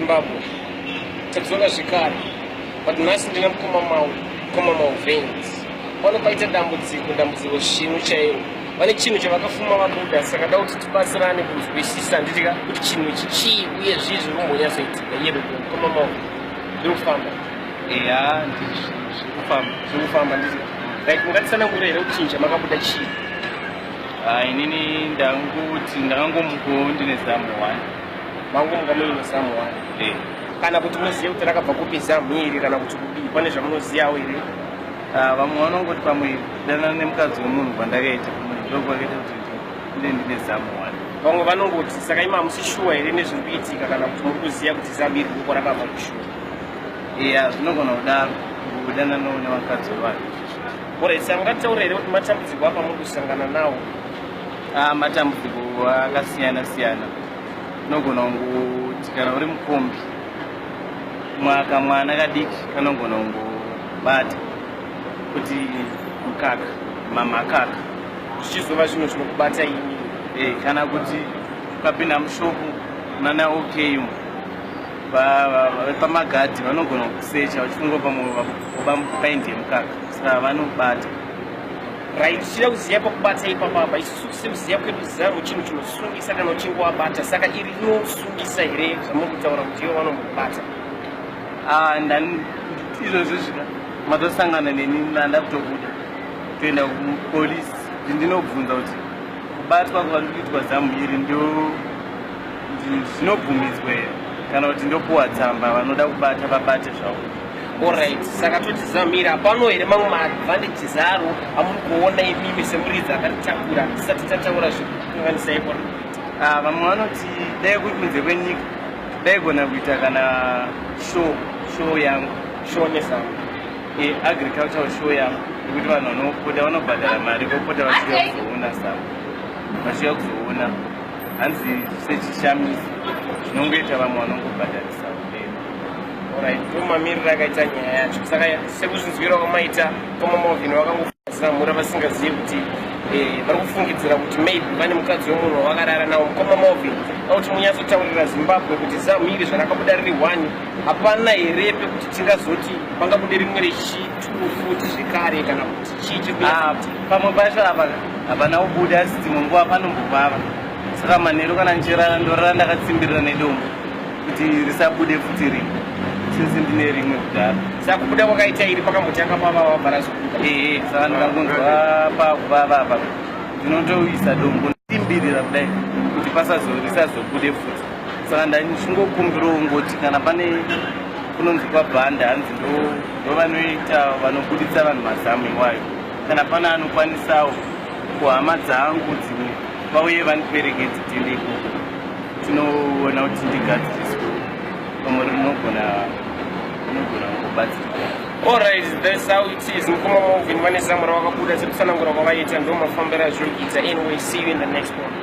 Zimbabwe, tadzoka zvekare, but nhasi ndina mukoma Mau, mukoma Mau Veins. Pano paita dambudziko, dambudziko svinu chairo. Vane chinhu chavakafuma vabuda, saka da kuti tibatsirane kunzwisisa nditika kuti chinhu ichi chii uye zvii zviri kumbonyatsoitika. Iye mukoma Mau, zviri kufamba. Eya, zviri kufamba. Zviri kufamba nditika. Right, mungatitsanangurira here kuti chinhu chamakabuda chii? Ah, inini ndanguti ndakangomukawo ndine zamu one. Mangomuka muine zamu one. Eh. Kana kuti muzive kuti rakabva kupi zamu iri kana kuti kudii, pane zvamunozivawo here? Ah, vamwe vanongoti pamwe kudanana nemukadzi wemunhu kwandakaita ndokwakaita kuti ndine ndine zamu one. Vamwe vanongoti saka imi hamusi shuwa here nezviri kuitika kana kuti muri kuziva kuti zamu iri kuko rakabva kushuwa? Eya, zvinogona kudaro kudanana nevakadzi wevanhu. Alright, saka mungataura here kuti matambudziko apa muri kusangana nawo? Ah, matambudziko akasiyana siyana. Unogona kungoti kana uri mukombi mwaka mwana kadiki kanogona kungobata kuti mukaka mamakaka zvichizova zvinhu zvinokubata imi. Eh, kana kuti ukapinda mushopu nana OK pamagadhi vanogona kusecha vachifunga pamwe paindi yemukaka saka vanobata. Right, tichida kuziva pakubata ipapa apa, isusu sekuziva kwedu zamu chinhu chinosungisa kana uchinge wabata, saka iri rinosungisa here zvamuri kutaura kuti ivo vanombobata? Ah, izvozvo zvika matosangana neni ndanda kutobuda toenda kupolisi kuti ndinobvunza kuti kubatwa kwavari kuitwa zamu iri ndo zvinobvumidzwa here kana kuti ndopuwa tsamba vanoda kubata vabate zvavo. Alright, saka toti zamira hapano here mamwe maadvantages aro amuri kuona imimi semuridzi akaritakura tisati tataura zvekukanganisa ikona? Ah, vamwe vanoti dai kuri kunze kwenyika daigona kuita kana show yangu show nezamu agricultural show yangu yekuti vanhu vanopota vanobhadhara mari vopota vachiuya kuzoona zamu, vachiuya kuzoona hanzi sechishamiso zvinongoita vamwe vanongobhadharisa kudero. Alright, ndomamiriro akaita nyaya yacho. Saka sekuzvinzwira kwamaita Mukoma Melvin vakangozamura vasingazivi kuti vari kufungidzira kuti maybe vane mukadzi wemunhu wavakarara nawo. Mukoma Melvin, kuti munyatsotaurira Zimbabwe kuti zamu iri zvarakabuda riri 1 hapana here pekuti tingazoti pangabude rimwe rechi2 futi zvekare kana kuti chii chiri kunyatsoitika? Pamwe pacho apa hapana kubuda, asi dzimwe nguva panombovava. Saka manheru kana ndichirara ndorara ndakatsimbirira nedombo kuti risabude futi rimwe, since ndine rimwe kudhara. Saka kubuda kwakaita iri pakambotanga pavava bva razobuda? Ehe, saka ndikangonzwa pakuvava apa ndinotoisa dombo tsimbirira kudai kuti risazobude futi. Saka ndachingokumbirawo ngoti kana pane kunonzi kwabhanda hanzi ndo vanoita vanobuditsa vanhu mazamu iwayo, kana pane anokwanisawo kuhama dzangu dzimwe vauye vandiperekedze tiende ikoko tinoona kuti ndigadziriswe, pamwe rinogona kungobatsirwa. Alright, that's how it is. Mukoma Melvin vane zamu ravakabuda sekutsanangura kwavaita, ndo mafambiro azviri kuita. Anyway, see you in the next one.